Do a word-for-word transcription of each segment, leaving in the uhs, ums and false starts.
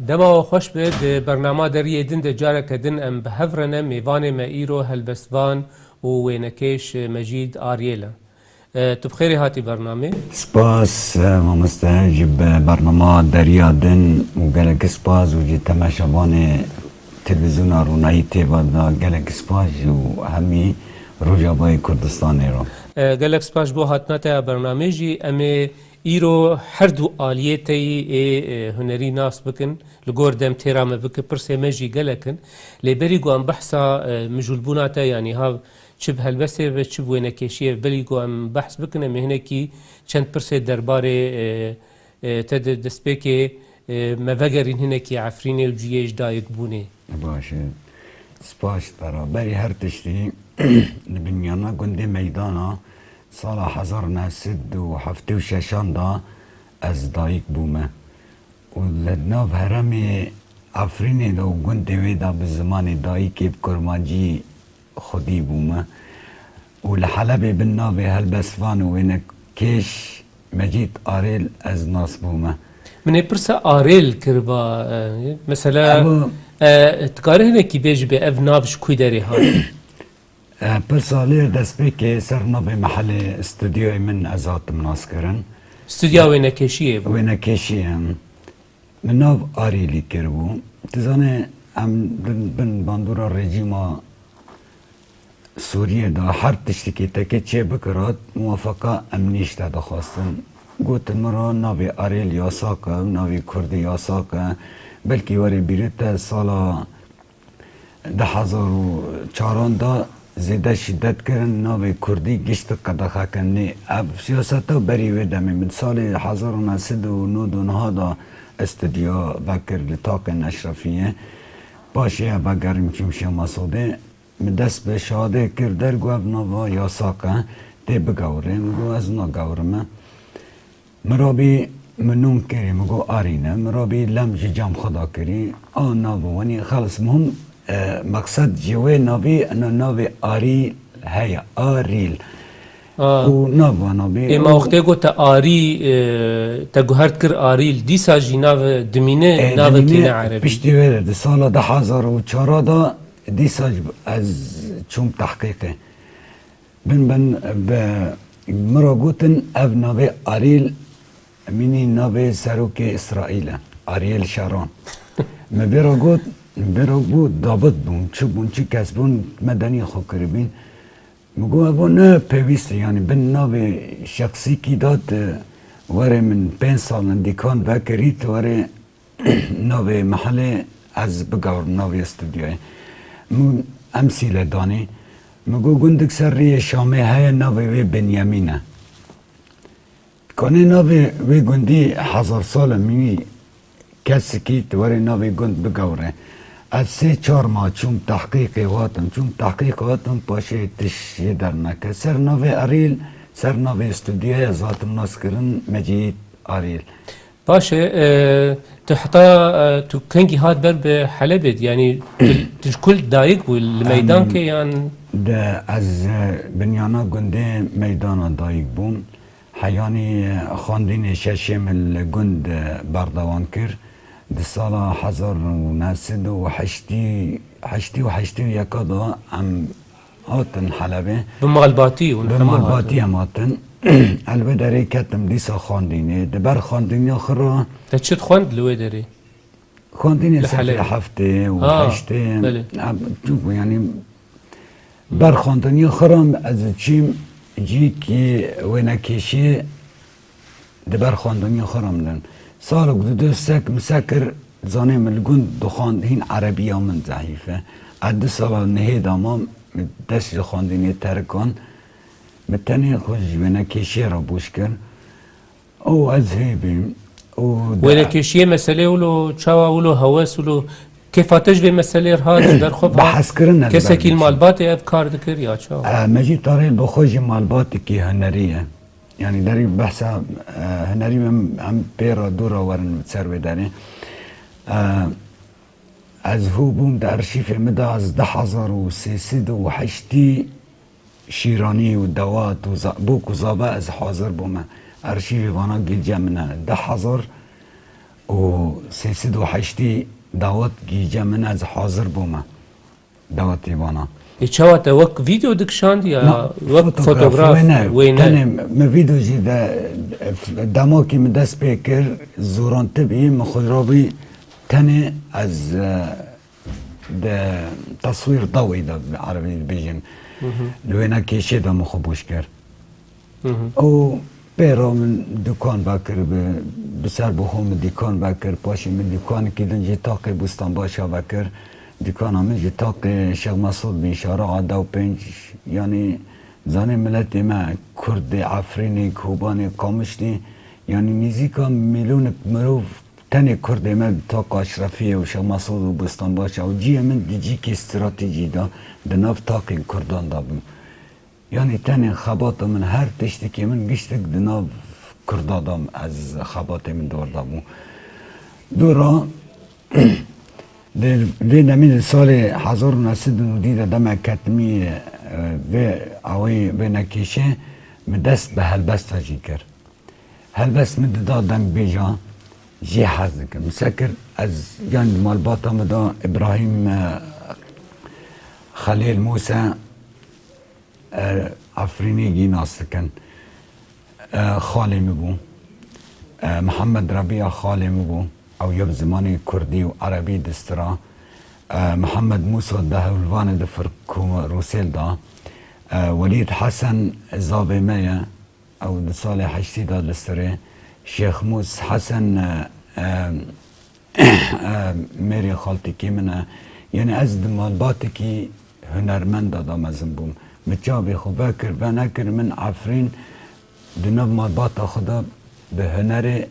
Dema we xweş be, di bernama Deriyê Din de careke din em bi hev re ne, mêvanê me îro helbestvan û wênekêş Mecîd Aryêl e. E, tu bi xêrê hatî bernamê. Spas, e, mamoste, ji be-, bernama Deriya Din û gelek spas û ji temeşevanê televîzyona Ronayî T V de gelek spas û hemî Rojavayê Kurdistanê re. E, gelek spas ji bo hatina te ya bernamê jî. Em ê îro her du aliyê te yî ê, e, hunerî nas bikin. Li gor dem têra me bike, pirsê me jî gelek in. Lê berî ku em behsa, e, mijûlbûna te, yanî ha çi bi helbestê ve, çi bi wênekêşiyê ve, berî ku em behs bikin, em ê hinekî çend pirsê derbarê, e, e, te di destpêkê, e, me vegerîn hinekî Efrînê û cihê ji dayik bûnê. Baş e. Spas ji te re. Berî her tiştî, li binyana gundê Meydana sala hezar neh sed û heftê û şeşan de ez dayik bûme. Û li nav herêmê Efrînê de û gundê wê de bi zimanê dayikê, bi kurmancî xwedî bûme. Û li Helebê bin navê helbestvan û wênekêş Mecîd Arêl ez nas bûme. Min ê pirsa Arêl kiriba, e, mesela, Ew e, tu karî hinekî bêjî bê ev nav ji kû derê hat? E, pirsa lê destpêkê ser navê mehelê stûdyoyê min ez hatim naskirin. Stûdya wênekêşiyê bû. Wênekêşiyê. Min nav Arîlî kiribû. Tu zanî, em bin, bin bandora rejîma Sûriyê de her tiştekî teke çê bikirat, muwafaka emnî ji te dixwastin. Gotin min re navê Arîl yasak e, navê kurdî yasak e. Belkî were bîrê te sala du hezar û çaran de zêde şîdet kirin, navê kurdî gişt qedexe kirin. Nê, ev siyaseta berî wê demê min salê hezar û neh sed û nod û neh de stûdyo vekir li taqên Eşrefiyê. Paşê ez vegerim çûm Şêma Sodê. Min dest bi şehadê kir, der got ev nava yasak e, tê bigewrê. Min got ez nagewrime. Mirabî min nûn kirî, min got Arîn e. Mirabî lem ji cem xwe da kirî. A nav û wenî xelis muhim, e, meqsed ji wê navî, ena navê Arîl heye. Arîl. A. Û nav vana bî. Ê, ma Û wextê got te Arî, e, te guhert kir Arîl, dîsa jî nav dimîne, E, navekî dimîne, ne erebî. Piştî wê de di sala du hezar û çar de dîsa ji ez çûm tehqîqê. Bin bin bi min re gotin, ev navê Arîl mînî navê serokê Îsraîl e, Ariel Sharon. Me vê re got, vê re bû dabit bûn, çi bûn, çi kes bûn, me denî xwe kiribîn. Min got, evo ne pêwîst e, yanî bin navê şexsîkî de tu were min pênc sal in dîkan vekirî, tu were navê mehelê ez bigewrim navê stûdyoyê. Min em sîle danî. Min got, gundik ser riyê Şamê heye, navê wê Binyamîn e. Kanê navê wê gundî hezar sal e, mînî kesikî tu were navê gund bigewre. Ez sê çar ma çûm tehqîqê hatim, çûm tehqîq hatim, paşê tişt jê derneket. Ser navê Erîl, ser navê stûdyoyê ez hatim naskirin Mecîd Arîl. Baş e, e, tu heta, e, tu kengî hat ber bi Helebê, yanî tu, tu ji kul dayik bû, li Em, meydankê yan? De ez, e, binyana gundê Meydana dayik bûm. Heyanî xwendînê şeşê min li gund berdewam kir. Di sala hezar û neh sed û heştî, heştî û heştê û yeka de em hatin Helebê. Bi malbatî û Bi hema malbatî hatin. Em hatin. Ez li wê derê ketim dîsa xwendînê. Di ber xwendîniya xwe re Te çi dixwend li wê derê? Xwendinê Li sefê Helebê. Heftê û Ha, heştê, belê. Em, çunku, yanî, ber xwendiniyê xwe re ez diçîm cîkî wênekêşiyê, di ber xwendiniyê xwe re min. Salek du du sek min sekir, zanê min li gund dixwend, hîn erebiya min zehîf e. Ez du sala nihê de mam, min dest ji xwendinê terikand, min tenê xwe ji wênekêşiyê re boş kir. Û ez hê bîm. Û de- Wênekêşiyê meselê wilo çawa, wilo hewes, wilo kêfa te ji vê meselê re hat, ji ber xwe ve Behs kirin ez kesekî li ber malbatê ev kar dikir ya çawa? E, Mecîd Tarî bi xwe jî malbatekî hunerî ye. Yanî derî behsa, e, hunerî em, em pê re dû re werin ser wê derê. E, ez hû bûm di arşîfê min de ez du hezar û sê sed û heştî Şîranî û dewat û za-, bûk û zava ez hazir bûme. Arşîvê vana gilce min e. Du hezar û sê sed û heştî dawet gihîce min, ez hazir bûme dawetê vana. Ê çawa te wek vîdeo dikişand ya Na, wek fotograf, fotograf? wê ne, Wê ne. Tenê min vîdeo jî de, demokî min dest pê kir, zorantî bî, min xwe rabî tenê ez, e, de teswîr dawî de bi erebî dibêjin. Li wêna kêşê de min xwe boş kir. Û pê re min dûkan vekir, bi, bi ser bi xwe min dûkan vekir, paşê min dûkanekî din jî taqê Bostanbaşa vekir. Dûkana min jî taqê Şêx Mesûd Bin Şara a dew pênc, yanî zanê miletê me Kurdê Efrînê, Kobanê, Qamişlî, yanî nêzîka milyonek mirov tenê Kurdê me taqa Eşrefiyê û Şêx Mesûd û Bostanbaşa û cihê min di cîkê stratejî de di nav taqên Kurdan de bûm. Yanî tenê xebata min, her tiştekê min giştek di nav Kurda de ez xebatê min dor de bû. Dora di vê demî di salê hezar û neh sed û nodî de demek ketimî, e, vê awê vê nekêşê min dest bi helbesta jî kir. Helbest min dida dengbêja jê hez dikim. Min se kir, ez yan di malbata min de Îbrahîm, e, Xelîl Mûse, e, Efrînî gî nas dikin. E, xalê min bû. E, Mihemed Rebîya xalê min bû. Ew ya bi zimanê kurdî û erebî distira. E, Mihemed Mûsa di Hewlvanê di Firk û Rûsêl de. E, Welîd Hesen zavê me ye. Ew di salê heştî de distirê. Şêx Mûs Hesen, e, e, e, mêrê xaltikî min e. Yanî ez di malbatekî hunermenda de mezin bûm. Min çavê xwe vekir, venekir, min Efrîn di nav malbata xwe de bi hunerê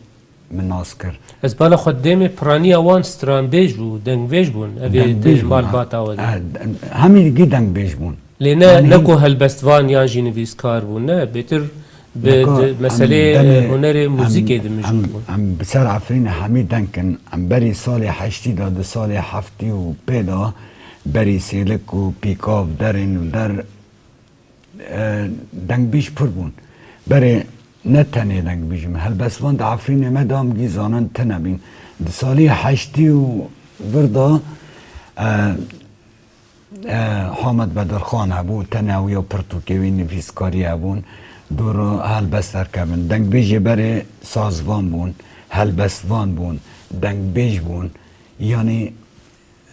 min nas kir. Ez bala xwe dêmê piraniya wan stranbêj bû, dengbêj bûn. Ev ê di malbata we de. Hemî gî dengbêj bûn. Lê ne, ne ku helbestvan yan jî nivîskar bûn, ne, bêtir bi meselê hunerê muzîkê de mijûl bûn. Em bi ser Efrînê hemî denk in. Em berî salê heştî de, di salê heftî û pê de berî Sêlik û Pîkav, derên û der, e, dengbêj pir bûn. Berê ne tenê dengbêjî me. Helbestvan di Efrînê me de em gî zanin tune bîn. Di salê heştî û vir de, e, e, Hamed Bedirxan hebû, tune ew ya pirtûkê wî nivîskarî hebûn. Dûr helbest derkevin. Dengbêjê berê sazvan bûn, helbestvan bûn, dengbêj bûn. Yanî,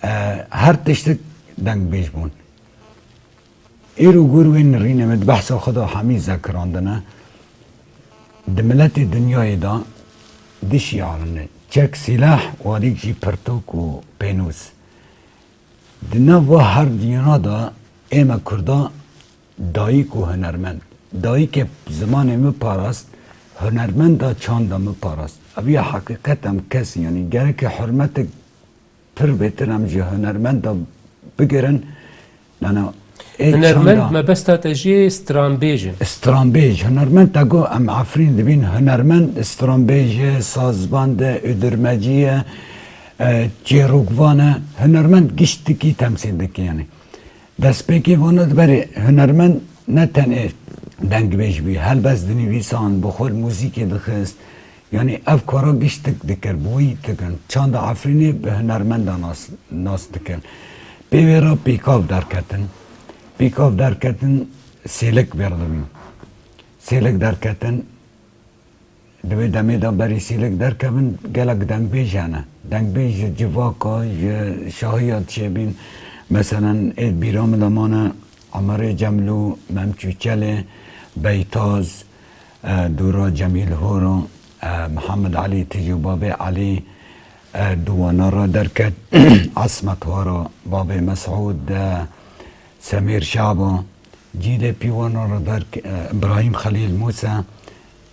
e, her tiştik dengbêj bûn. Îro gor wê nirînê min di behsa xwe de hemî zekirandine. Di miletê dinyayê de di şiarine. Çek sîleh, warîk jî pirtûk û pênûs. Di nav va her diyuna de ê me Kurda dayik û hunermend. Dayikê zimanê min parast, hunermenda çanda min parast. Ev ya heqîqet em kes, yanî gereke hurmetek pir bêtir em ji hunermenda bigirin. Nana, ê Hunermend çanda mebesta te jê stranbêj in. Stranbêj, hunermend te got em Efrîn dibîn hunermend, stranbêj e, sazband e, udirmecî ye, e, çêrokvan e. Hunermend giştikî temsîl dike yanî. Destpêkê vana diberê hunermend ne tenê dengbêj bî, helbest dinivîsan, bi xwe muzîkê dixist. Yanî ev kara giştik dikir, bi wî dikin. Çanda Efrînê bi hunermenda nas, nas dikin. Pê wê re pîkav derketin. Pîkav derketin, sêlik vêr dibîn. Sêlik derketin, di wê demê de berî sêlik derkevin, gelek dengbêj hene. Dengbêj ji civaka, ji şahiya diçêbîn. Meselen, ê bîra min de mane Emerê Cemlû, Mem Çûçelê, Beytaz, e, Dûra Cemîl Horo, e, Mihemed Elî Tij û Bavê Elî, e, Duwana re derket, Esmet Horo, Bavê Mesûd, e, Semîr Şabo, cîlê pî wana re derk-, e, Îbrahîm Xelîl Mûse,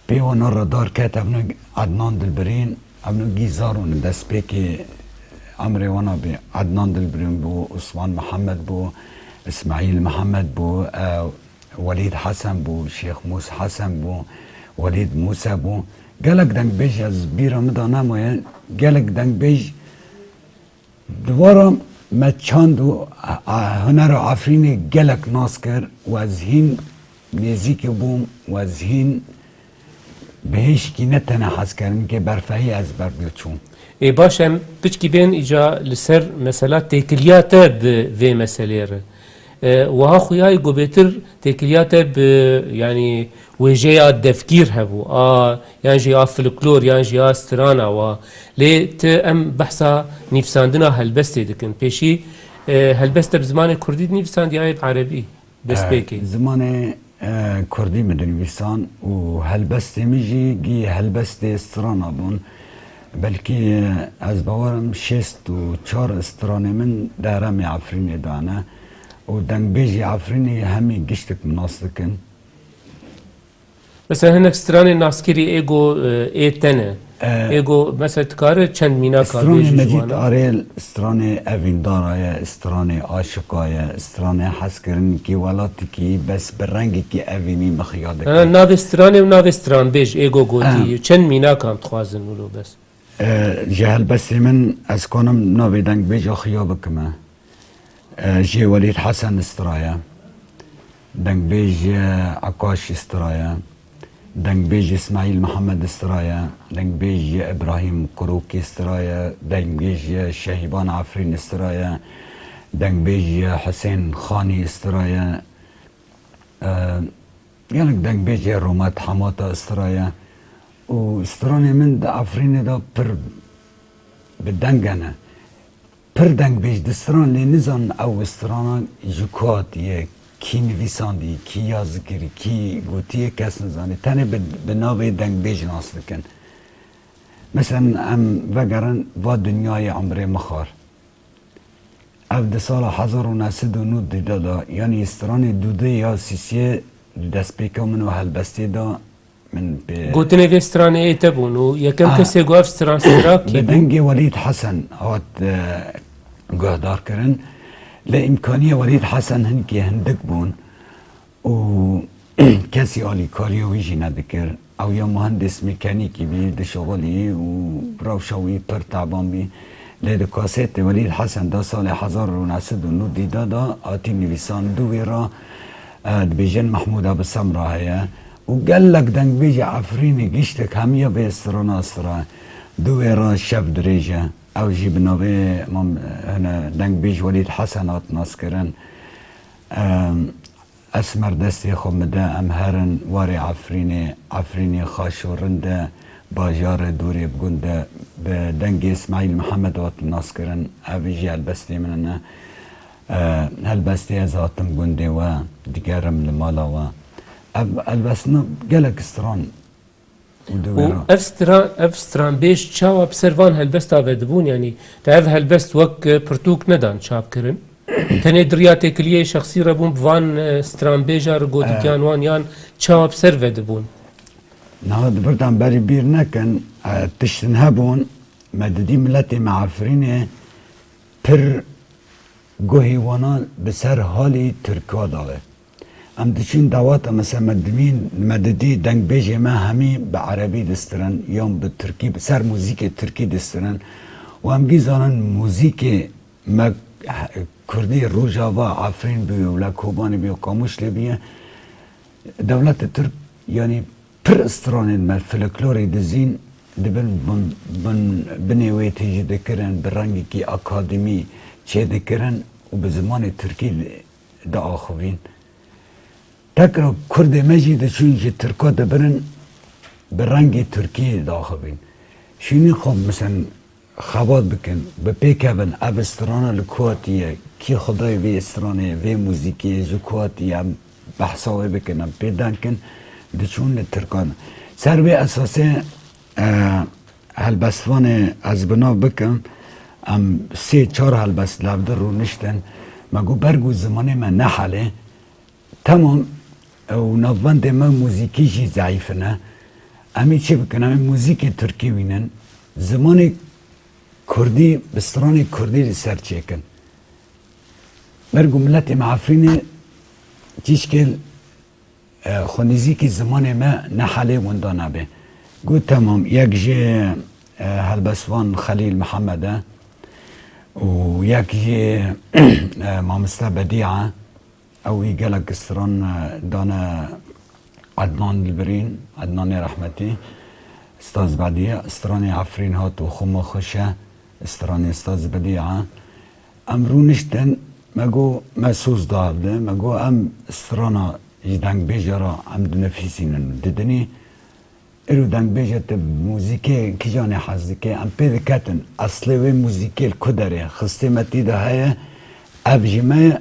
pê wana re dar ket, evno Ednan Dilbirîn, evno gî zar û destpêkê emrê wana bî. Ednan Dilbirîn bû, Osman Mihemed bû, Îsmaîl Mihemed bû, e, Welîd Hesen bû, Şêx Mûs Hesen bû, Welîd Mûse bû. Gelek dengbêj ez bîra min de nemaye, gelek dengbêj Di wara me çand û, a, hunera Efrînê gelek nas kir û ez hîn nêzîkî bûm û ez hîn bi hêşkî ne tenê hezkirinekê berfehî ez ber bi çûm. Ê baş, em piçkî bên îca li ser mesela têkiliya te bi vê meselê re. E, wiha xuya ye ku bêtir têkiliya te bi, yanî wêjeya devgîr hebû, a, yan jî a folklor, yan jî a strana wa. Lê ti em behsa nivîsandina helbestê dikin. Pêşî, e, helbest te bi zimanê kurdî dinivîsandiye ya bi erebî? Destpêkê. E, zimanê, e, kurdî min dinivîsan û helbestê min jî gî helbestê strana bûn. Belkî, e, ez bawer im şêst û çar stranê min di herêmê Efrînê de ne û dengbêjê Efrînê hemî giştik min nas dikin. Mesela hinek stranên naskirî ê go, e, ê te ne. E, Ê go, mesela, dikare çend mînaka stranê bêjî ji Mecîd wan? Arêl, stranê Evîndara ye, stranê Aşiqa ye, stranê Hezkirinkî Welatikî, bes bi rengekî evînî min xiya dike. Ha, navê stranê û navê stranbêj ê go gotî, Ha. çend mînaka em dixwazin wilo bes? E, ji helbestê min ez kanim navê dengbêja xiya bikime. E, jê Welîd Hesen stiraye. Dengbêj, e, Akaş stiraye. Dengbêj Îsmaîl Mihemed stiraye. Dengbêj Îbrahîm Kurokî stiraye. Dengbêj Şehîban Efrîn stiraye. Dengbêj Husên Xanî stiraye. E, Gelek dengbêjê Rûmet Hemata stiraye û stranê min di Efrînê de pir bi deng hene. Pir dengbêj distran lê nizanin ew strana ji ku hatiye, kî nivîsandî, kî yazî kirî, kî gotiye kes nizane. Tenê bi, bi navê dengbêj nas dikin. Mesela em vegerin va dinyayê Emrê Mixar. Ev di sala hezar û neh sed û nod dîda da, yanî stranê dûdê ya sîsiyê di destpêka min û helbestê de min pê Gotinê vê stranê ê te bûn û yekem Ah. kesê ku ev stran stira kî Bi bû? dengê Welîd Hesen hat, e, guhdar kirin. Lê îmkaniya Welîd Hesen hinkê hindik bûn. û kesî alîkariya wî jî nedikir. Ew ya muhendis mekanîkî bî, dişixulî û rewşa wî pir teban bî. Lê di kasetê Welîd Hesen de salê hezar û neh sed û nod dîda de hatî nivîsan, di wê re, e, dibêjin Mehmûd Ebi Semra heye û gelek dengbêjê Efrînê giştek hemiya vê strana stira. Di wê re Şev Dirêj e. Ew jî bi navê mam-, hene dengbêj Welîd Hesen hat naskirin. Em, Esmer destê xwe mide, em herin warê Efrînê, Efrînê xaş û rind e, bajarê dûrê bi gund e, bi dengê Îsmaîl Mihemed hat naskirin, ev jî helbestê min e. E, helbestê ez hatim gundê we, digerim li mala we. Ev helbestina gelek stran û di wê Û re. ev stran, ev stranbêj çawa bi ser van helbesta vedibûn? Yanî te ev helbest wek, e, pirtûk nedan çapkirin? Tenê di riya têkiliyê şexsî re bûn, bi van, e, stranbêja re gotikiyan wan yan çawa bi ser vedibûn? Niha di vir de em berî bîr nekin, e, tiştin hebûn, me didî miletê me Efrînê pir guhê wana bi ser halî Tirka daye. Em diçin dawata, mesela me dimîn, me didî dengbêjê me hemî bi erebî distirin, yan bi tirkî, bi ser muzîkê tirkî distirin. Û em gî zanin muzîkê me kurdî Rojava, Efrîn bûye, wila Kobanê bûye, Qamişlê bûye. Dewleta Tirk, yanî pir stranên me folklorê dizîn, dibin bin, bin, binê wê tê jî dikirin, bi rengekî akademî çê dikirin û bi zimanê tirkî diaxivîn. Tekra kurdê me jî diçûn ji tirka dibirin, bi rengê tirkî diaxivîn. Şûnî xwe, misal, xebat bikin, bi pê kevin, ev strana li ku hatiye, kî xwedayê vê stranê, vê muzîkê, ji ku hatiye, em behsa wê bikin, em pê deng kin, diçûn li tirkan. Ser vê esasê, e, helbestvanê ez bi nav bikim, em sê çar helbest li hevdî rûniştin, me got, ber ku zimanê me ne helê, Temam, e, û navbendê me muzîkî jî zeîf in e. Em ê çi bikin? Em ê muzîkê tirkî wînin. Zimanê kurdî bi stranê kurdî li ser çêkin. Ber ku miletê me Efrînê tişkên, e, xwe nêzîkî zimanê me ne helê winda nebe. Got, temam, yek jê, e, helbestvan Xelîl Mihemed e û yek jê, e, mamoste Bedî e. Ew wî gelek stran, e, dane Ednan Dilbirîn, Ednanê rehmetî. Staz Bediye, stranê Efrîn hat û xwe me xweş e, stranê Staz Bediye. Em rûniştin, me got, me soz da hevdê, me got, em strana ji dengbêja re em dinifîsînin, didinî. Îro dengbêje tu muzîkê kîjanê hez dike, em pê diketin. Eslê wê muzîkê li ku derê? Xistê me tî de heye, ev ji me ye,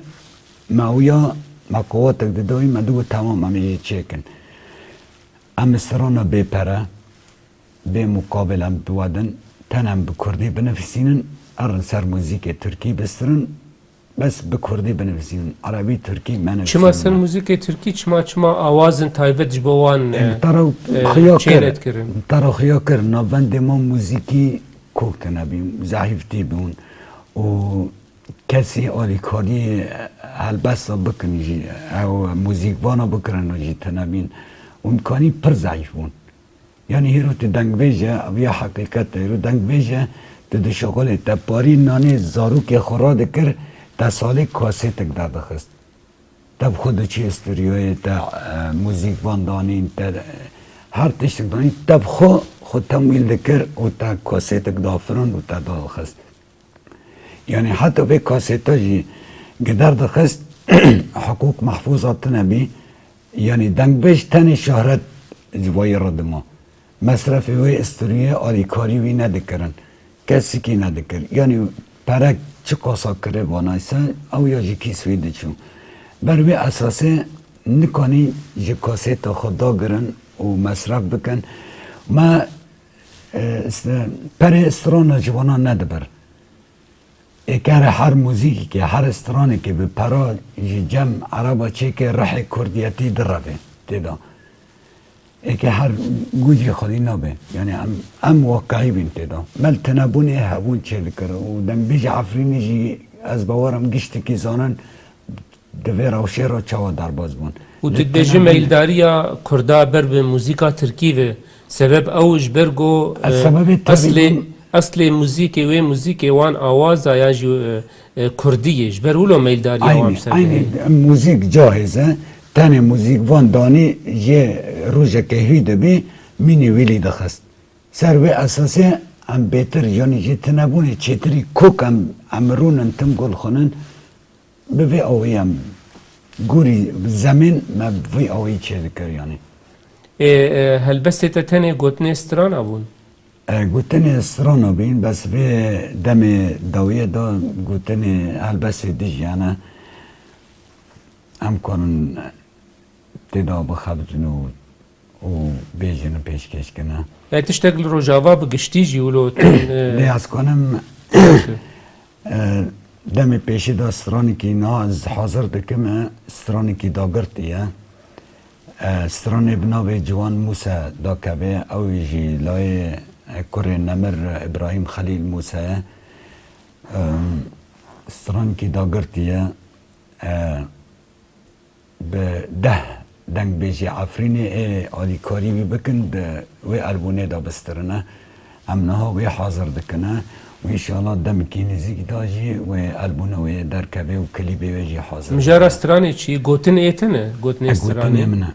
me wîya, me quwetek dida wî, me digot, temam, em ê jî çêkin. Em strana bê pere, bê muqabil em biwedin, tenê em bi kurdî binivîsînin, erin ser muzîkê tirkî bistirin, bes bi kurdî binivîsînin, erebî, tirkî menivîsînin. Çima ser muzîkê tirkî, çima, çima awazin taybet ji bo wan, e, e, tara e, xuya kir, çênedkirin? Tara xuya kir, navendê ma muzîkî kok tine bîn, zehîftî bûn û kesî alîkariyê helbesta bikin jî, ew muzîkvana bikirin jî tine bîn û imkanî pir zehîf bûn. Yanî hêro tu dengbêj e, ev ya heqîqet e, hêro dengbêj e, tu dişixulê, te parî nanê zarokê xwe radikir, te salê kasetek derdixist. Te bi xwe diçî stûdyoyê, te, e, muzîkvan danîn, te, e, her tiştek danîn, te bi xwe, xwe temwîl dikir û te kasetek dafirin û te dadixist. Yanî heta vê kaseta jî gi derdixist, hiqûq mehfûza tune bî. Yanî dengbêj tenê şohret ji wayî re dima. Mesrefê wê stûriyê alîkarî wî nedikirin. Kesikî nedikir. Yanî pere çiqasa kirê vanayse, ew ya ji kîs wî diçû. Ber wê esasê nikanî ji kaseta xwe dagirin û mesref bikin. Me, e, st-, perê strana ji wana nedibir. Ê kere her muzîkekê, her stranekê bi pera ji cem ereba çêke rihê kurdiyetî direve têda. Ê ke her gucê xwedî nabe. Yani em, em waqiî bîn têda. Me li tinebûnê hebûn çêdikir û dengbêjê Efrînê jî ez bawerim giştekî zanin di vê rewşê re çawa derbas bûn. Û tu dibêjî meyldarîya Kurda ber bi muzîka Tirkî ve, sebeb ew ji ber ku, e, sebebê tabii eslê, eslê muzîkê wê, muzîkê wan awaza ya jî, e, e, Kurdî ye. Ji ber wilo meyldarîya wan bi ser dihê. Eynî, eynî muzîk cahêz e. Tenê muzîkvan danî jê rojekê hî dibî, mînî wîlî dixist. Ser wê esasê em bêtir, yanî jê tinebûnê çêtirî kok em, em rûnin tim gul xwinin. Bi vê awî em gorî zemên me bi vî awî çêdikir yanî. Ê, e, helbestê te tenê gotinê strana bûn? E, gotinê strana bîn, bes vê demê dawiyê de gotinê helbestê dijî hene. Em karin têda bixebitin û û bêjin û pêşkêş kine. E, tiştek li Rojava bi giştî jî wilo tu, e, Lê ez kanim, e, demê pêşî de stranekî niha ez hazir dikim, e, stranekî dagirtî ye. E, stranê bi navê Ciwan Mûse dakeve, ew jî layê, e, kurê nemir Îbrahîm Xelîl Mûse ye. E, stranekî dagirtî ye. E, bi deh dengbêjê Efrînê ê alîkarî wî bikin, di wê albûnê de bistirine. Em niha wê hazir dikine û înşallah demekî nêzîk de jî wê albûna wê derkeve û klîbê wê jî hazir. Mijara stranê çi? Gotin ê te ne? Gotinê stranê? E, gotinê min e.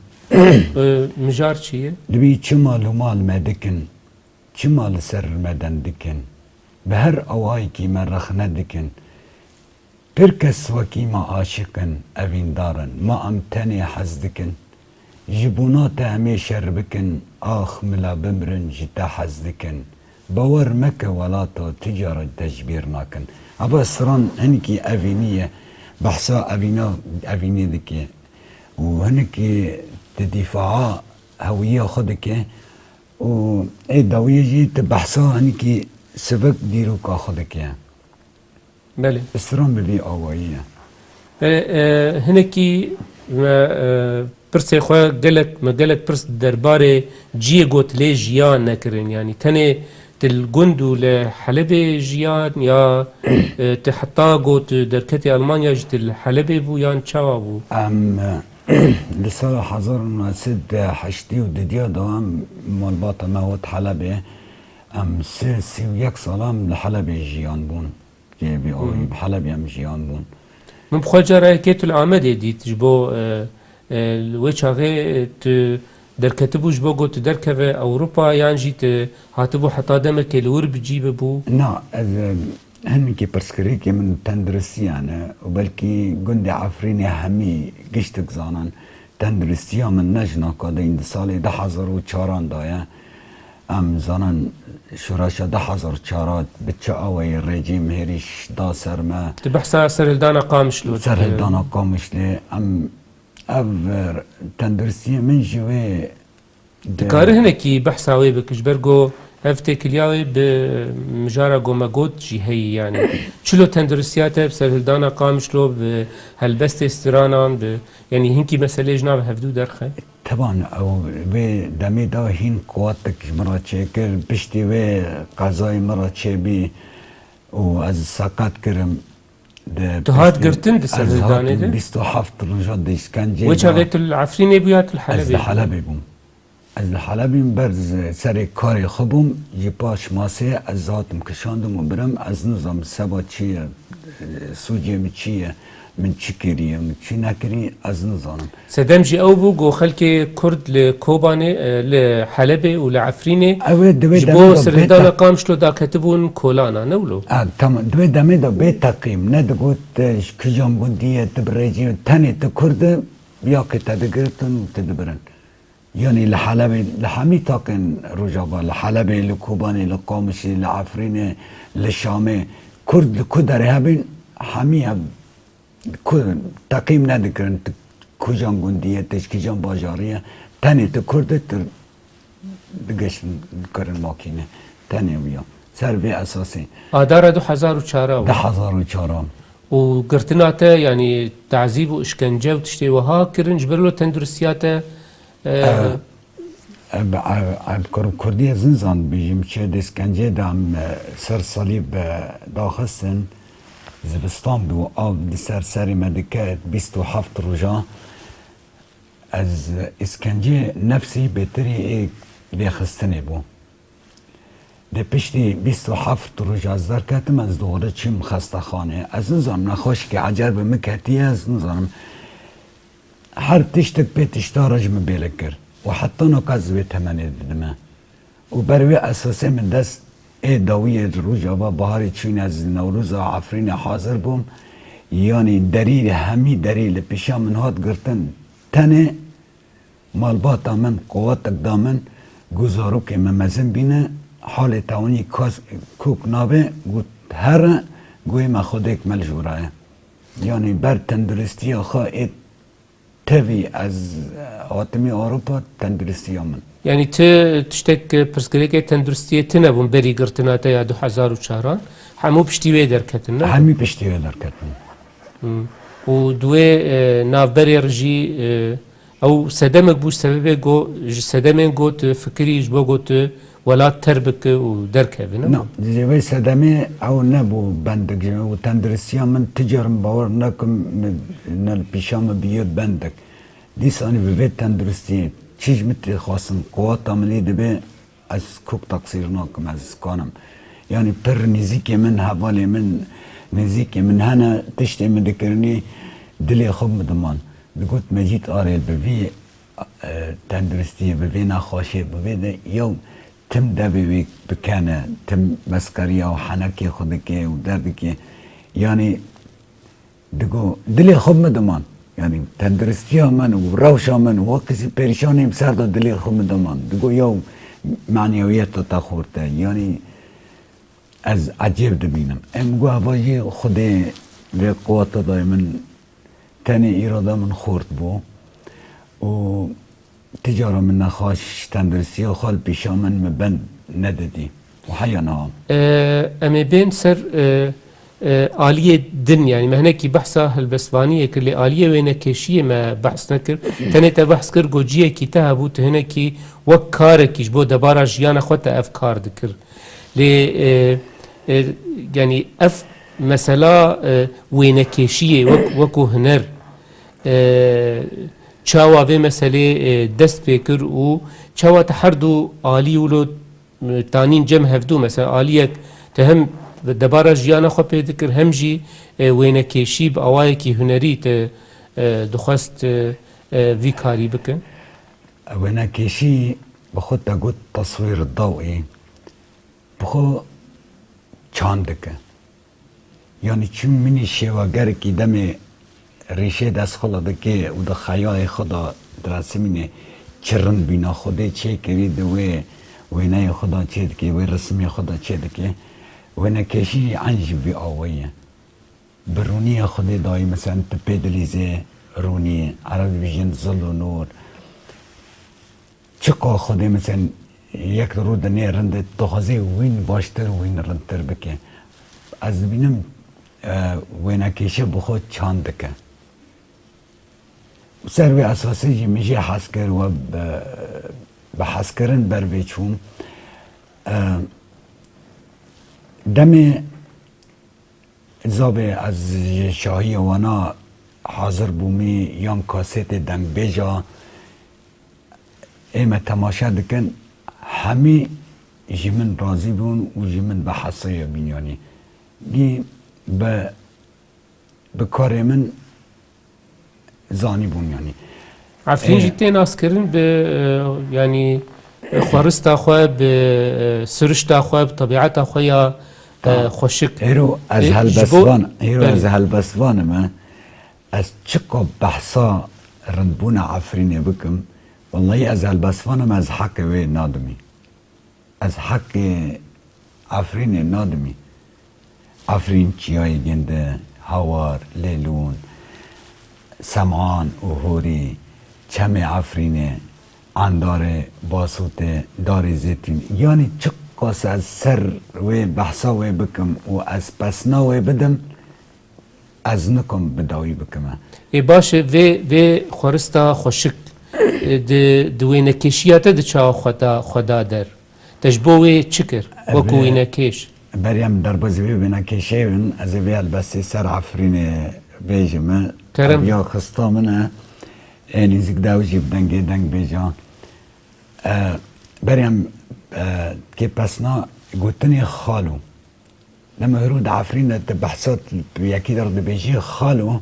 E, mijar çi ye? Dibî çima lûma li me dikin? Çima li ser me dendikin? Bi her awayekî me rexne dikin. Pir kes wekî me aşiq in, evîndar in. Ma em tenê hez dikin. Ji bona te em ê şer bikin, ax mila bimrin, ji te hez dikin. Bawer meke welata, tu cara te ji bîr nakin. Eva stran hinekî evînî ye. Behsa evîna, evînê dike. Û hinekî di dîfaa hewiya xwe dike. Û ê dawiyê jî tu behsa hinekî sivik dîroka xwe dike. Belê. Stran bi vî awayî ye. Belê, e, hinekî me, e, pirsê xwe gelek, me gelek pirs derbarê ciyê got lê jiyan nekirin. Yanî tenê tu li gund û li Helebê jiyan ya, e, tu heta got tu derketî Almanya jî tu li Helebê bû yan çawa bû? Em, e, Di sala hezar û neh sed û heştê û didiya de em malbata me hat Helebê. Em sê, sî û yek sala em li Helebê jiyan bûn. Yê vî awî bi Helebê em jiyan bûn. Min bi xwe cara yekê tu li Amedê dît ji bo, e, e, li wê çaxê, e, tu Derketibû ji bo ku tu derkeve Ewropa, yan jî tu hatibû heta demekê li wir bi cî bibû? Na, ez, e, hinekî pirsgirêkê min tenduristiyan e û belkî gundê Efrînê hemî giştik zanin. Tenduristiya min ne ji naka de, di salê du hezar û çaran de ye. Em zanin şoreşa du hezar û çar bi çi awayî rejîm hêrîş da ser me. Tu behsa serhildana Qamişlo dike. Serhildana Qamişlê. Em, ev, e, tenduristiyê min ji wê de. Dikarî hinekî behsa wê bikî, ji ber ku ev têkiliya wê bi mijara ku me got jî heyî, yanî. Çilo tenduristiya te bi serhildana Qamişlo, bi helbestê stranan, bi, yanî hinkî meselê ji nav hevdû derxe? Teban, ew vê demê de hîn quwetek ji min re çêkir, piştî wê qezayê min re çêbî û ez seqet kirim. Di Tu hat piştî girtin di ez serhildanê hatim de? bîst û heft roja di îşkenceyê Wê de. çaxê tu li Efrînê bû ya tu li Ez Helebê li bû? Helebê bûm. Ez li Helebê bûm, ber z-, serê karê xwe bûm, ji paş masê ez hatim kişandim û birim, ez nizanim seba çi ye, e, sûcê min çi ye, min çi kiriye, min çi nekiriye, ez nizanim. Sedem jî ew bû ku xelkê Kurd li Kobanê, e, li Helebê û li Efrînê Ew ê di wê ji demê bo de bê serhildana te- Qamişlo daketibûn kolana, ne wilo? E, tamam, di wê demê de bê teqîm, ne digot, e, ji kijan gundî ye, tu bi rêcî, tenê tu Kurd e, yaqê te digirtin û tu dibirin. Yanî li Helebê, li hemî taqên Rojava, li Helebê, li Kobanê, li Qamişê, li Efrînê, li Şamê, Kurd li ku derê hebin, hemî ev ku teqîm nedikirin, tu kujan gundî ye, tu ji kijan bajarî ye, tenê tu Kurd e, tu digeştin, dikirin makîne. Tenê wiya. Ser vê esasê. Adara du hezar û çar a bû. Du hezar û çar a. Û girtina te, yanî tazîb û işkence û tiştê wiha kirin, ji ber lo tenduristiya te, e, E, Ev, ev, ev kur-, kurdî ez nizan bijîm, çi di îşkencê de em, e, ser salîb, e, daxistin, zivistan bû, av li ser serê me diket, bîst û heft roja. Ez, e, îşkencê nefsî bêtirî ê lêxistinê bû. Di piştî bîst û heft roja ez derketim, ez dixwere çim xestexanê. Ez nizanim nexweşikê ecel bi min ketiye, ez nizanim. Her tiştek pê tişta re ji min bêle kir û heta naka ez vê temenê didime. Û ber wê esasê min dest ê dawiyê Rojava Baharê çûyne, ez li Newroza Efrînê hazir bûm. Yanî derî, hemî derî li pêşa min hat girtin. Tenê malbata min quwetek da min, got zarokê me mezin bîne, halê tewanî kas-, kok nabe, got here, goyê me Xwedêk me li jûra ye. Yanî ber tenduristiya xwe ê tevî ez, e, hatimî Ewropa, tenduristiya min. Yanî ti tiştek, e, pirsgirêkê tenduristiyê tine bûn berî girtina te ya du hezar û çaran? Hemû piştî wê derketin, ne? Hemî piştî wê derketin. Hmm. Û di wê, e, navberê re jî, e, ew sedemek bû, sebebê got, ji sedemên got, e, fikirî ji bo got, e, welat terk bike û derkeve, ne? Na, ji vê sedemê ew nebû bendik. Ji û tenduristiya min ti car min bawer nakim, min, ne li pîşa min bûye bendik. Dîsanî bi vê tenduristiyê çi ji min tê xwestin, quweta min lê dibe, ez kok teqsîr nakim, ez kanim. Yanî pir nêzîkê min, hevalê min, nêzîkê min hene, tiştê min dikirinî, dilê xwe min diman. Digot Mecîd Arêl bi vî e, tenduristiyê, bi vê nexweşiyê, bi vê de yew tim devê wê bikene, tim meskeriya û henekê xwe dike û derdike. Yanî digo, dilê xwe min diman. Yanî tenduristiya min û rewşa min û wekî zî perîşanî bi ser de dilê xwe min diman. Digo yew manewiyeta te xurt e. Yanî ez ecêb dibînim. Em got eva jî Xwedê vê quweta daye min, tenê îrada min xurt bû û ti cara min nexweş tenduristiya xwe li pîşa min, min bend nedidî û heya niha. E, em ê bên ser, e, e, aliyê din, yanî me hinekî behsa helbestvaniyê kir, lê aliyê wênekêşiyê me behs nekir. Tenê te behs kir, got ciyekî te hebû, tu hinekî wek karekî ji bo debara jiyana xwe te ev kar dikir. Lê, e, e, yanî ev mesela, e, wênekêşiyê wek, wekû huner, e, çawa vê meselê, e, dest pê kir û çawa te her du alî wilo, e, tanîn cem hevdû? Mesela aliyek te hem debara jiyana xwe pê dikir, hem jî, e, wênekêşî bi awayekî hunerî te, e, dixwest, e, e, vî karî bike? Wênekêşî bi xwe te got teswîr dawî, bi xwe çand dike. Yanî çû min î şêwagerekî demê rîşê dest xwe de dike û di xeyalê xwe de diresimîne çi rind bîna Xwedê çêkirî, di wê wêneyê xwe de çêdike, wê resimê xwe de çêdike. Wênekêşî jî eyn jî vî awayî ye. Bi rûniyê Xwedê dayî, mesela, tu pê dilîzê rûniyê, Ereb dibêjin zil û nûr. Çiqa Xwedê, mesela, yek rû dinê rind e, tu dixwazê wîn baştir, wîn rindtir bike. Ez dibînim, e, wênekêşe bi xwe çand dike. Û ser vê esasê jî min jê hez kir, we bi, bi hezkirin ber vê çûm. E, demê zabê ez ji şahiyê wana hazir bûmî yan kasetê dengbêja ê me temaşe dikin, hemî ji min razî bûn û ji min bi hesayê bîn, yanî gî bi, bi karê min zanîbûn, yanî. Efrîn jî tê naskirin bi, e, yanî, e, xwerista xwe, bi, e, sirişta xwe, bi tebîeta xwe ya, e, xweşik. Hêro ez helbestvan, hêro ez helbestvan im, e. Ez çiqa behsa rindbûna Efrînê bikim, wellahî ez helbestvan im, ez heqê wê nadimî. Ez heqê Efrînê nadimî. Efrîn çiyayê gund e, Hawar, Lêlûn, Sem'an û Horî, çemê Efrînê, Endarê Basûtê, Darê Zêtûn. Yanî çiqas ez ser wê behsa wê bikim û ez pesna wê bidim, ez nikom bi dawî bikime. Ê baş e, vê, vê xwerista xweşik, e, di, di wênekêşiya te di çawa xwe da, xwe da der? Te ji bo wê çi kir? Wekî wênekêş. Berî em derbazî vê wênekêşê bin, ez ê vê helbestê ser Efrînê bêjim. Kerem. Ev ya xista min e. Ê nêzîk de ew jî bi dengê dengbêja. E, berî em, e, kê pesna gotinê xalo. Dema hûrû di Efrîn de tu behsa yekî dir dibêjî, xalo,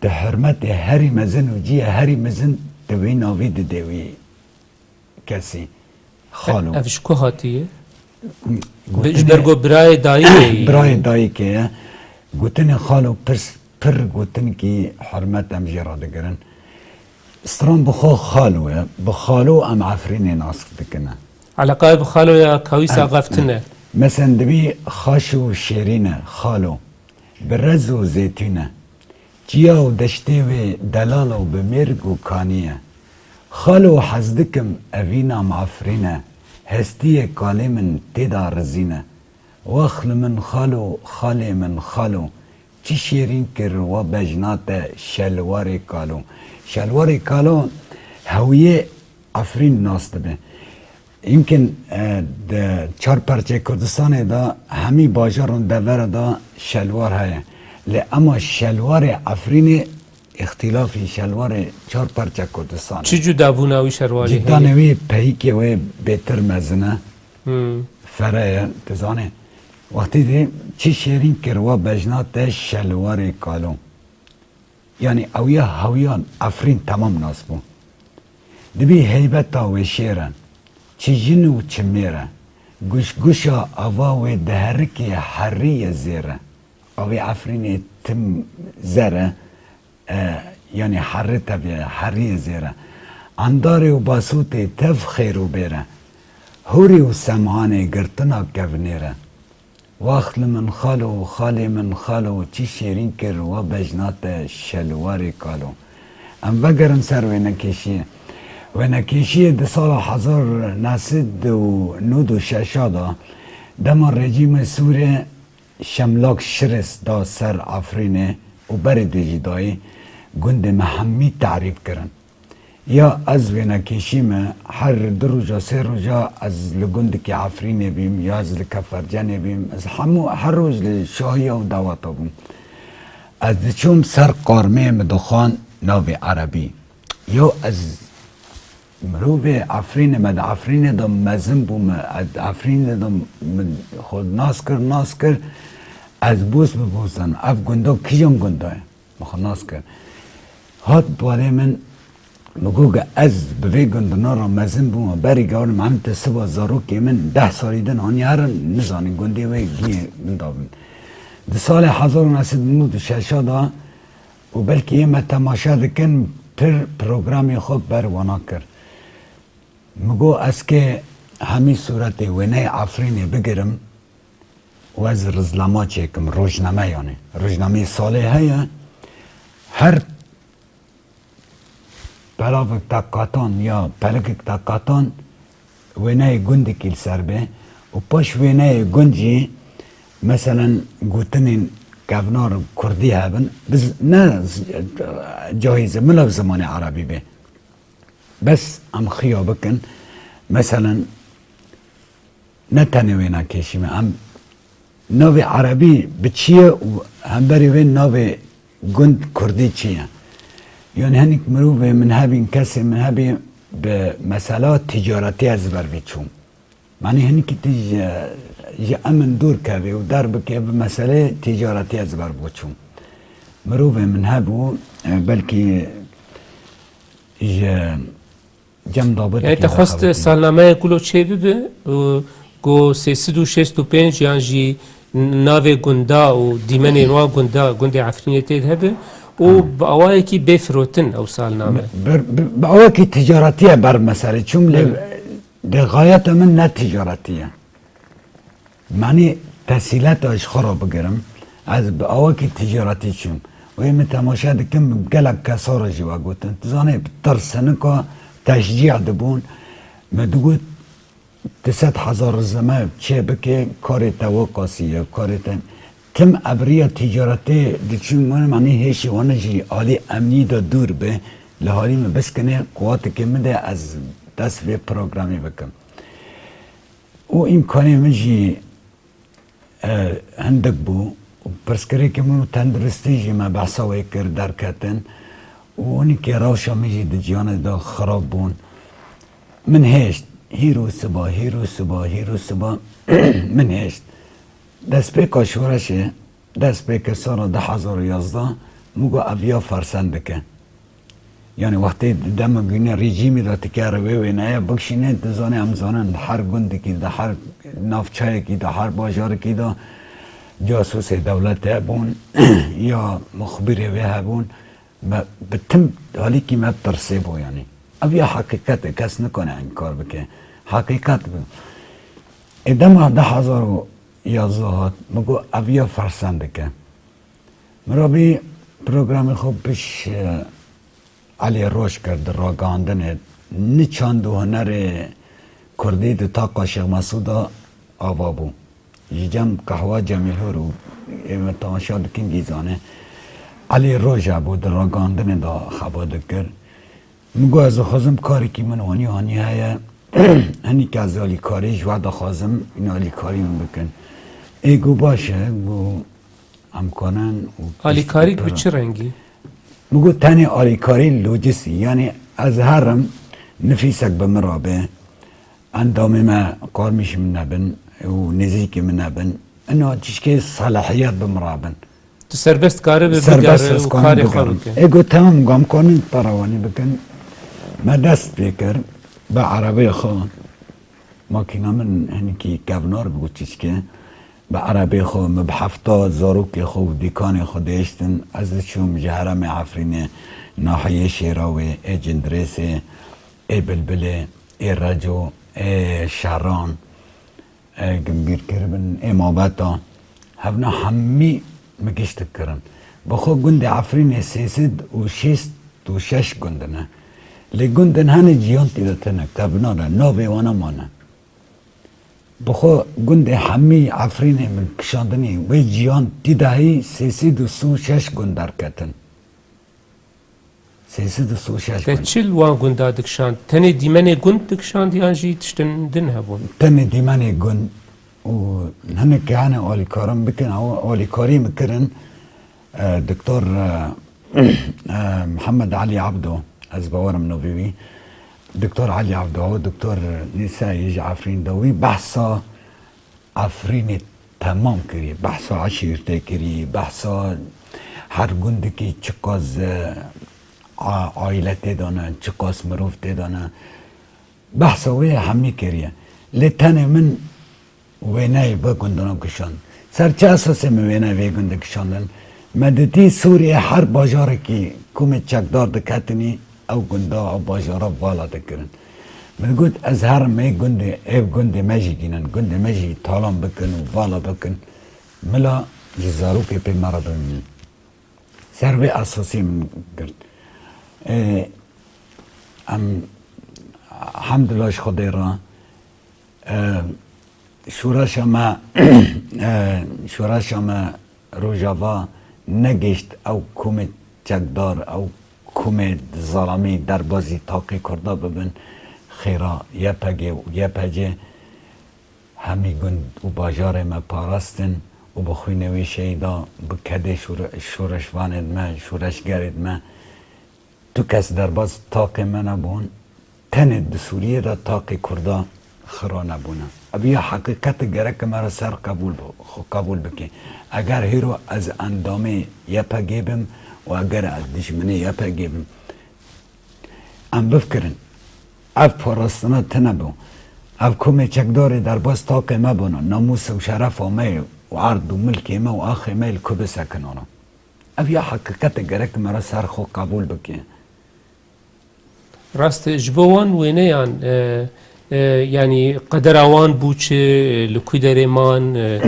di hurmetê herî mezin û cihê herî mezin di wî navî dide wî kesî. Xalo. Ev ji ku hatiye? Gotinê, ji ber ku birayê dayikê ye. Birayê dayikê ye. Gotinê xalo pirs Pir gotinkî hurmet em jê re digirin. Stran bi xwe xalo ye. Bi xalo em Efrînê nas dikine. Eleqayê bi xalo ya kawîsa qeftine. Mesen dibî xaş û şêrîn e, xalo. Bi rez û zêtûn e. Çiya û deştê wê delal û bi mêrg û kanî ye. Xalo hez dikim evîna em Efrîn e. Hestiyê kalê min tê de rizîn e. Wex li min xalo, xalê min xalo. Çi şêrîn kir we bejna te şelwarê kalo. Şelwarê kalo hewiyê Efrîn nas dibe. Yimkin, e, di çar perçê Kurdistanê de hemî bajar û devera de şelwar heye. Lê ema şelwarê Efrînê îxtîlafî şelwarê çar perçe Kurdistanê. Çi cudabûna wî şelwarê heye? Cîdanê wî peyîkê wê bêtir mezin e. Hmm. Fere ye, tu zanî. Wextî dî çi şêrîn kir we bejna te şelwarê kalo. Yanî ew ya hewiyan Efrîn temam nas bû. Dibî heybeta wê şêr e. Çi jin û çi mêr e. Guşguşa ava wê diherikê herî ye zêr e. Avê Efrînê tim zer e. E, yanî herî tevî ye, herî ye zêr e. Endarê û Basûtê tev xêr û bêr e. Hûrî û Sem'anê girtina kevnêr e. Wext li min xalo, xalê min xalo, çi şêrîn kir we bejna te şelwarê kalo. Em vegerin ser wênekêşiyê. Wênekêşiyê di sala hezar neh sed û nod û şeş de dema rejîmê Sûrê Şemlak şirês da ser Efrînê û berê dê jî dayî gundê me hemî terîb kirin. Ya ez wênekêşî me, her du roja, sê roja ez li gundikî Efrînê bîm, ya ez li Kefercenê bîm, ez hemû her roj li şahiya û daweta bûm. Ez diçûm ser qarmê min dixwan navê erebî. Ya ez mirovê Efrînê me, di Efrînê de mezin bûme, ez di Efrînê de min xwe nas kir, nas kir, ez bûs bi bûsan, ev gunda kîjan gunda ye? Min xwe nas kir. Hat balê min, Min got, ez bi vê gundina re mezin bûm, berî gawrim em te siba zarokê min deh salî din haniye herin, nizanî gundê wê giyê min da bin. Di salê hezar û neh sed û nod û şeş de û belkî yê me temaşe dikin, pir programê xwe ber wana kir. Min got, ez kê hemî sûretê wêneyê Efrînê bigirim û ez rizlama çêkim, rojname yanî. Rojnameyê salê heye, her pelavek te qatan ya pelikek te qatan wêneyê gundekî li ser bê û paş wêneyê gund jî, meselen, gotinên kevnar kurdî hebin, biz ne z-, cahîz e, mila bi zimanê erebî bê. Bes em xiya bikin, meselen, ne tenê wêna kêşî me, em navê erebî bi çi ye û hemberî wê navê gund kurdî çi ye? Yanî hinek mirovê min hebîn, kesê min hebî bi mesela tîcaretî ez ber vî çûm. Manî hinkî tu ji, ji emin dûr kevî û derbikê bi meseleyê tîcaretî ez ber biçûm. Mirovê min hebû, e, belkî ji cem dabitî. Yani te xwest salnameya kulo çê bibe û go sê sed û şêst û pênc yan jî navê gunda û dîmenên wan gunda, gundê Efrînê tê de hebe û bi awayekî bê firotin ew salname. Bi, bi, bi awekî ticaretiye ber meselê çûm lê. Evet. Di xayeta min ne ticaretî ye. Manî tesîlata ji xwe re bigirim, ez bi awakî ticaretî çûm. Wê min temaşe dikim, gelek kesa re jî we gotin. Tu zanî, bi tirsinika teşcî dibûn. Me digot, tu sed hezar rizeme çê bike, karê te wekasî ye, karê te. Tim ebriya ticaretê diçûn, manî hêşî wan jî alî emnî de dûr be, li halî min biskine, quwatekê min de ez dest vê programê bikim. Û îmkanê min jî, e, hindik bû. Û pirsgirêkê min û tenduristî jî me behsa wê kir, derketin. Û hinkê rewşa min jî di cîhanê de xirab bûn. Min hêşt, hîro siba, hîro siba, hîro siba, min hêşt. Destpêka şoreşê, destpêkê sala du hezar û yazdeh, min got ev ya fersend dike. Yani wextê dema gine rejîmî de tikere wê wêneye bikişîne, tu zanî em zanin her gundekî de, her navçeyekî de, her bajarekî de casûsê dewletê hebûn ya muxbirê wê hebûn. Me bi tim halîkî me tirsê bû yani. Ev ya heqîqet e, kes nikane inkar bike. Heqîqet bû. Ê dema du hezar û yazdeh hat, min got ev ya fersend dike. Min rabî programê xwe piş, e, Elî Roj kir di ragihandinê. Ni çand û hunerê kurdî di taqa Şêx Mesûda ava bû. Ji cem qehwa Cemîl Hur û ê me temaşa dikin gî zane. Elî Roj hebû di ragihandinê de xeba dikir. Min got, ez dixwazim karekî min wanî wanî heye. Hinî ke ez alîkarî ji we dixwazim, hîn alîkarî min bikin. Ê got, baş e, got, em kanin û Alîkarî bi çi rengî? Min got, tenê alîkarî lojîstî, yanî ez herim, nifîsek bi min re be, endamê me qarmîş min nebin û nêzîkê min nebin, ina tişkê selahiyet bi min re bin. Tu serbest karibe bigere û karê xwe bike. Ê got, temam, gam kanin perawanî bikin. Me dest pê kir, bi erebeyê xwe, makîna min hinekî kevnar bû tişkê. Bi erebê xwe, min bi hefta zarokê xwe û dîkanê xwe dihiştin. Ez diçûm ji herêmê Efrînê, nahiyê Şêrawê, ê Cindirêsê, ê Bilbilê, ê Reco, ê Şeran, e, gimbîr kiribin, ê Mabeta. Hevna hemî min gişt kirin. Bi xwe gundê Efrînê sê sed û şêst û şeş gund ne. Lê gundên hene ciyan tê de tine, kevnar e, navê wana mane. Bi xwe gundê hemî Efrînê min kişandinî, wê ciyan tî de heyî sê sed û sî û şeş gund derketin. Sê sed û sî û şeş gund. Te çi li wan gunda dikişand? Tenê dîmenê gund dikişand yan jî tiştin din hebûn? Tenê dîmenê gund û hinek hene alîkarin bikin, ew alîkarî min kirin, e, Doktor, e, e, Mihemed Elî Ebdo, ez bawerim navê wî, Doktor Elî Ebdo, ew Doktor Nîsa yê ji Efrîn de, wî behsa Efrînê temam kirî, behsa eşîrtê kirî, behsa her gundikî çiqas, e, a-, aîle tê de ne, çiqas mirov tê de ne. Behsa wê hemî kiriye. Lê tenê min wêneyê vê gundana kişand. Ser çi esasê min wêneyê vê gundê kişandin? Me dîtî Sûriyê her bajarekî komê çekdar diketinî, ew gunda, ew bajara vala dikirin. Min got, ez herim ê gundê, ê gundê me jî dînin, gundê me jî talan bikin û vala bikin. Mila ji zarokê pê me re bimînin. Ser vê esasî min girt. Ê, em, hemdulillah ji Xwedê re, e, şoreşa me, e, şoreşa me Rojava negihişt ew komê çekdar, ew komê zalamî derbazî taqê Kurda bibin, xêra Y P G û Y P C hemî gund û bajarê me parastin û bi xwînê wî şehîda, bi kedê şore-, şoreşvanê me, şoreşgerê me, tu kes derbas taqê me nebûn, tenê di Sûriyê de taqê Kurda xira nebûne. Ev ya heqîqet e, gerek me re ser qebûl bi-, xwe qebûl bike. Eger hêro ez endamê Y P G bim û eger ez dijminê Y P G bim, em bifikirin, ev parastina tune bû. Ev komê çekdarê derbas taqê me bûne, namûs û şerefa me ye û erd û milkê me û axê me yê li ku bisekinana. Ev ya heqîqet e, gerek me re ser xwe qebûl bike. Rast e, ji bo wan wêneyan, e, e, yanî qedera wan bû çi, e, li ku derê man, e,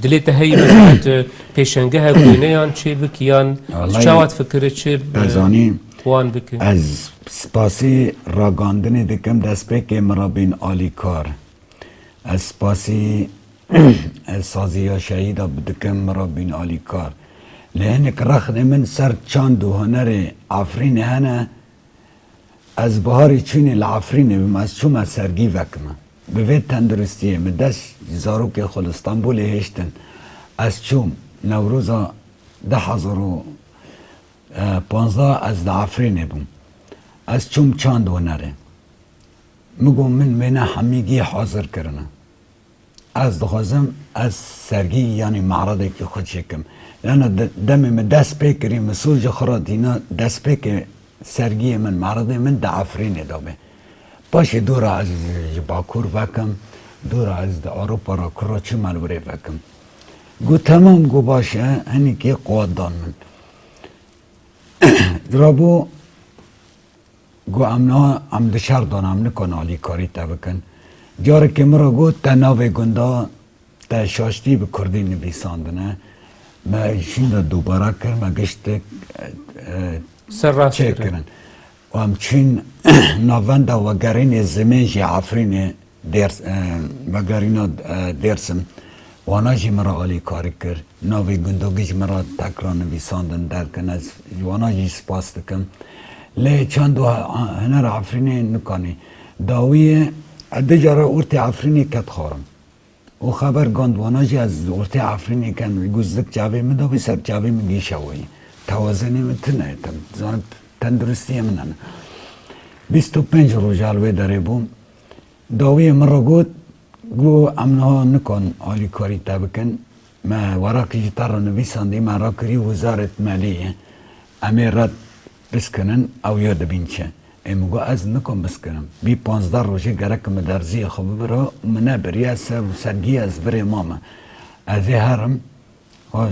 dilê te heyî mesela tu pêşengehek wêneyan çê bikî yan tu Wellahî, çawa difikirî çi, e, te zanî, wan bike? Ez spasî ragandinê dikim destpêkê Mirabîn Alîkar. Ez spasî, ez saziya şehîda dikim Mirabîn Alîkar. Lê hinek rexnê min ser çand û hunerê Efrînê hene. Ez biharî çûnê li Efrînê bim, ez çûme sergî vekime. Bi vê tenduristiyê min dest zarokê xwe li Stenbolê hêştin. Ez çûm Newroza du hezar û panzdeh, ez li Efrînê bûm. Ez çûm çand û hunerê. Min got, min wêne hemî gî hazir kirine. Ez dixwazim ez sergî yanî me'redekî xwe çêkim. Lana de-, demê min dest pê kirî, min soz ji xwe re tîna, destpêkê sergiyê min, me'redê min di Efrînê de be. Paşê dora ez ji Bakur vekim, dora ez di Ewropa re kuro çima li wirê vekim. Got, temam, got, baş e, hinekî quwet dan min. Rabû, got, em niha, em di şer de ne, em nikan alîkarî te bikin. Carekê min re got, te navê gunda, te şaştî bi kurdî nivîsandine. Me şûnde dubara kir, me giştik, e, e, Serrast çêkirin. Kirin. Û em çûn navenda vegerînê zimên jî Efrînê. Dêrs-, e, vegerîna, e, Dêrsim, wana jî min re alîkarî kir. Navê gundogî ji min re tekra nivîsandin derkin. Ez ji wana jî spas dikim. Lê çand û he-, huner Efrînê nikanî. Dawiyê, e, du cara ortê Efrînê ket xwarin. Û xeber gand wana jî ez ortê Efrînê ken, guzdik çavê min dabî ser çavê min gîşewayî. Tewazenê min tune ye, tem-, zanim tenduristiyê min hene. Bîst û pênc roja li wê derê bûm. Dawiyê min re got, got, em niha nikan alîkarî te bikin. Me weraqî ji te re nivîsandî, me rakirî Wizaret Meliyê. Em ê red biskinin, ew ya dibîn çi. Ê min got, ez nikan biskinim. Bî panzdeh rojê gerek min derziyê xwe bibira, min nebiriye ser sergiyê ez virê mame. Ez ê herim, ha,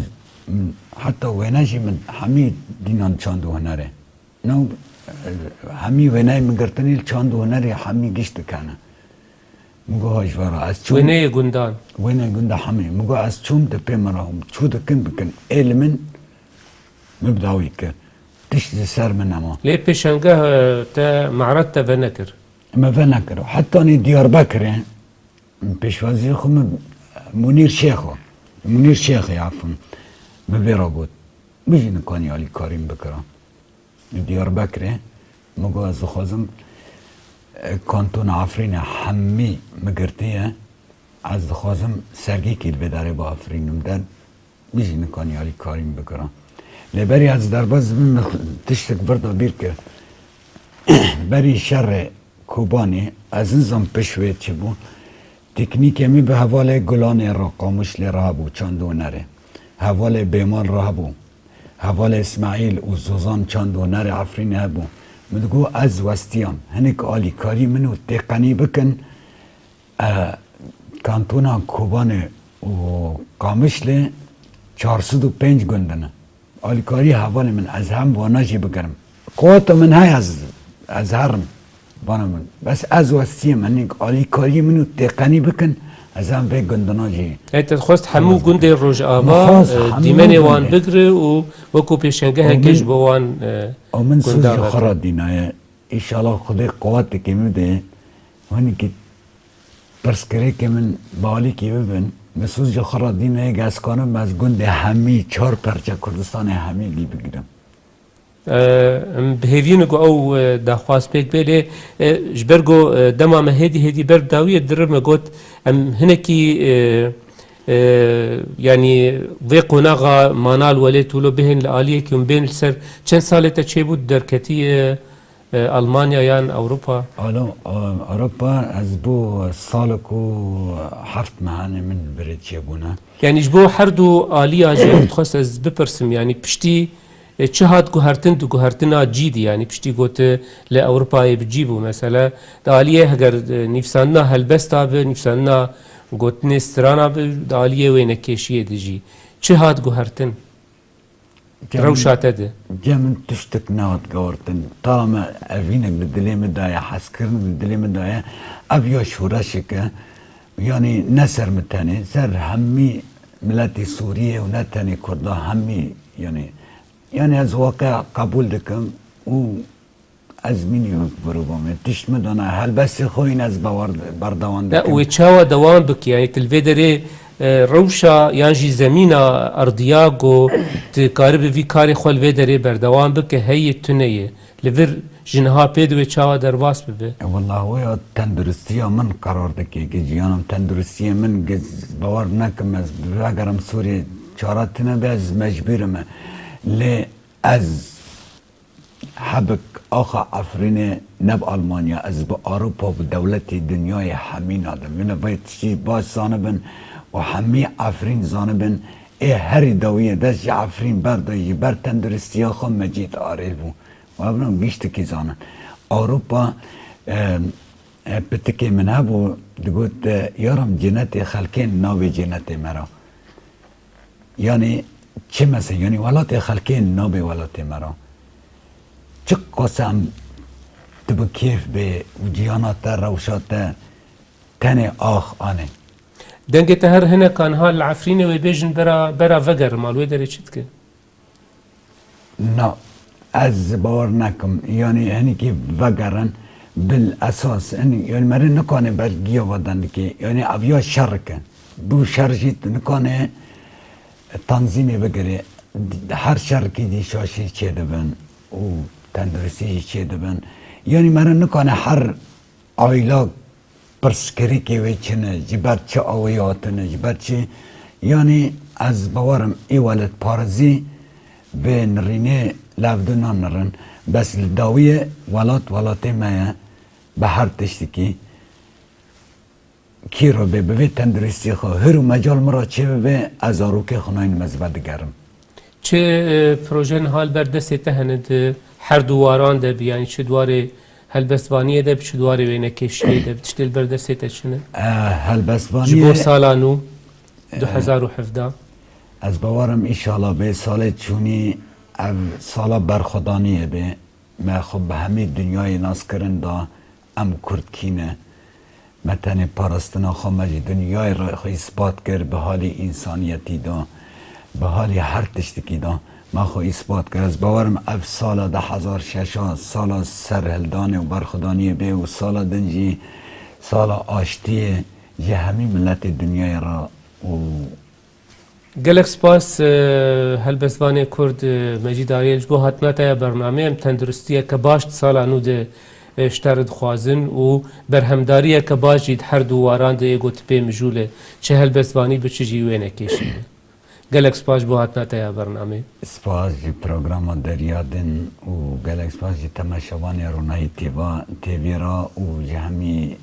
heta wêne jî min hemî dînan çand û hunerê. No, e, hemî wêneyê min girtinî li çand û hunerê hemî giş dikene. Min got, ha, ji vera ez çûm. Wêneyê gundan. Wêneyê gunda hemî. Min got, ez çûm di pê min re hûm. Çû dikin bikin. Ê li min, min bi dawî kir. Tişt ji ser min nema. Lê pêşengeh, e, te, me'red te venekir. Me venekir. Hetanî Diyarbekirê, pêşwazî xwe min Munîr Şêxo. Munîr Şêxê, efûn. Min vê re got. Min jî nikanî alîkarî min bikira. Li Diyarbekirê, min got, ez dixwazim, e, kantona Efrînê hemî min girtiye, ez dixwazim sergîkî li vê derê biafirînim. Der, min jî nikanî alîkarî min bikira. Lê berî ez derbas bim, min tiştek vir de bîr kir. Berî şerê Kobanê, ez nizam pişt wê çi bû. Teknîkê min bi hevalê Gulanê re, Qamişlê re hebû, çand û hunerê. Hevalê Bêmal re hebû. Hevalê Îsmaîl û Zozan Çand û Nerê Efrînê hebû. Min digot, ez westiyam. Hinek alîkarî min û têqenî bikin, e, kantona Kobanê û Qamişlê çar sed û pênc gund in. Alîkarî hevalê min, ez hem wana jî bigirim. Quweta min heye, ez, ez herim. Bana min. Bes ez westiyim, hinek alîkarî min û têqenî bikin, ez hem vê gundina jî. Ê, te dixwest hemû gundê Rojava, Min xwest e, hemû dîmenê wan gundê. bigire û wekû pêşengehekê Û min, ji bo wan, e, û min gunda soz ji xwe veke. re dînaye. Înşallah Xwedê quweteke min bide. Hinek pirsgirêkê min bi alîkî bibin. Min soz ji xwe re dînaye, ez kanim ez gundê hemî çar perçe Kurdistanê hemî lî bigirim. Em bi hêviyê ne ku ew, e, daxwaz pêk bê, lê, e, ji ber ku, e, dema me hêdî hêdî ber bi dawiyê dirir, me got, em hinekî, e, e, yanî vê qonaxa Manal Welêt wilo bihên li aliyekî hûn bên li ser çend salê te çêbû tu derketî, e, e, Almanya yan Ewropa? Alo, e, Ewropa ez bû salek û heft mehanê min li birê çêbûne. Yanî ji bo her du aliya jî dixwest ez bipirsim, yanî piştî, e, çi hat guhertin, di guhertina cî de, yanî piştî gote li Ewropayê bi cî bû, mesela, di aliyê heger, e, nivîsandina helbesta bi, nivîsandina gotinê strana bi, di aliyê wênekêşiyê de jî çi hat guhertin? Cem, Rewşa te de. Cem, min tiştek nehat guhertin. Ta me evînek li dilê min daye, hezkirin li dilê min daye. Ev ya şoreşek e. Yanî ne ser min tenê, ser hemî miletê Sûriyê û ne tenê Kurda, hemî, yanî, yanî ez waqia qebûl dikim û ez mînî wek mirovam e. Tişt min dana helbestê xwe yîn ez bawer, berdewam Ne, dikim. Wê çawa dewam bike? Yanî tu li vê derê, e, rewşa yan jî zemîna erdiya ku tu karibî vî karê xwe li vê derê berdewam bike, heye tune ye. Li vir ji niha pê di wê çawa derbas bibe? E, wela wê ya tenduristiya min qerar dike, ki jiyanim tenduristiyê min, ki bawer nekim ez vegerim Sûriyê çare tune be, ez mecbûrim e. Lê ez hebik axa Efrînê ne bi Almanya, ez bi Ewropa, bi dewletê dinyayê hemî nadim. Yine vê tiştî baş zanibin û hemî Efrîn zanibin, ê herî dawiyê dest ji Efrîn berda, ji ber tenduristiya xwe Mecîd Arêl bû. Û ev ne giştikî zanin. Ewropa, e, e, pitikê min hebû, digot, e, yarim cinetê xelkên navê cinetê me re. Yanî çi mese, yanî welatê xelkê nabê welatê me re. Çi qasem tu bi kêf bê û ciyana te, rewşa te tenê ax anê. Dengê te her hinek a niha li Efrînê wê bêjin bera, bera vegerim, mal wê derê çi dike? Na, ez bawer nekim. Yanî hinekî vegerin, bil esas, hin-, yanî meri nikane ber giya ve dendikê. Yanî ev ya şerrike. Bu şer jî tu nikane tanzîmê bigirê. Her şerrikî dî şaşî çêdibin û tenduristî jî çêdibin. Yanî meri nikane her Ayla pirsgirêkê wê çi ne, ji ber çi awê hatine, ji ber çi? Yanî ez bawerim ê welatparêzî vê nirînê li hev du nanirin. Bes li dawiyê welat welatê me ye, bi her tiştikî. Kî re bê, bi vê tenduristiyê xwe, hir û mecal min re çêbibe, ez zarokê xwe nayînim, ez vedigerim. Çi, e, proje niha li ber destê te hene di her du waran de bi, yanî çi di warê helbestvaniyê de bi, çi di warê wênekêşiyê de bi, tiştê li ber destê te çi ne? E, helbestvaniyê Ji bo sala nû, e, du hezar û hevdeh. Ez bawerim, înşallah, bê salê çûnî ev sala berxwedaniyê bê. Me xwe bi hemî dinyayê nas kirin da em Kurd kî ne. Me tenê parastina xwe, me ji dinyayê re xwe îspat kir, bi halî însaniyetî de, bi halî her tiştikî de me xwe îspat kir. Ez bawerim ev sala du hezar şeş a, sala serhildanê û berxwedaniyê bê û sala din jî sala aştiyê ji hemî miletê dinyayê re û Gelek spas, e, helbestvanê Kurd, e, Mecîd Arêl, ji bo hatina te ya bernameyê. Em tenduristiyeke baş di sala nû de, e, ji te re dixwazin û berhemdariyeke baş jî di her du waran de yê ku tu pê mijûl e, çi helbestvanî bi, çi jî wênekêşî bi. Gelek spas ji bo hatina te ya bernameyê. Spas ji programa Derya Din û gelek spas ji temaşevanê Ronahî T V, T V re û ji hemî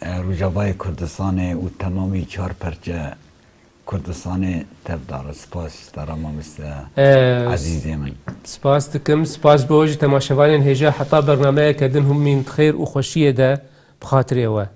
e, Rojavayê Kurdistanê û temamî çar perçe Kurdistanê tev dare. Spas ji te re mamoste Ee, ezîzê min. Spas dikim, spas bo jî temaşevanên hêja heta bernameyeke din hûn mîn di xêr û xweşiyê de bi xatirê we.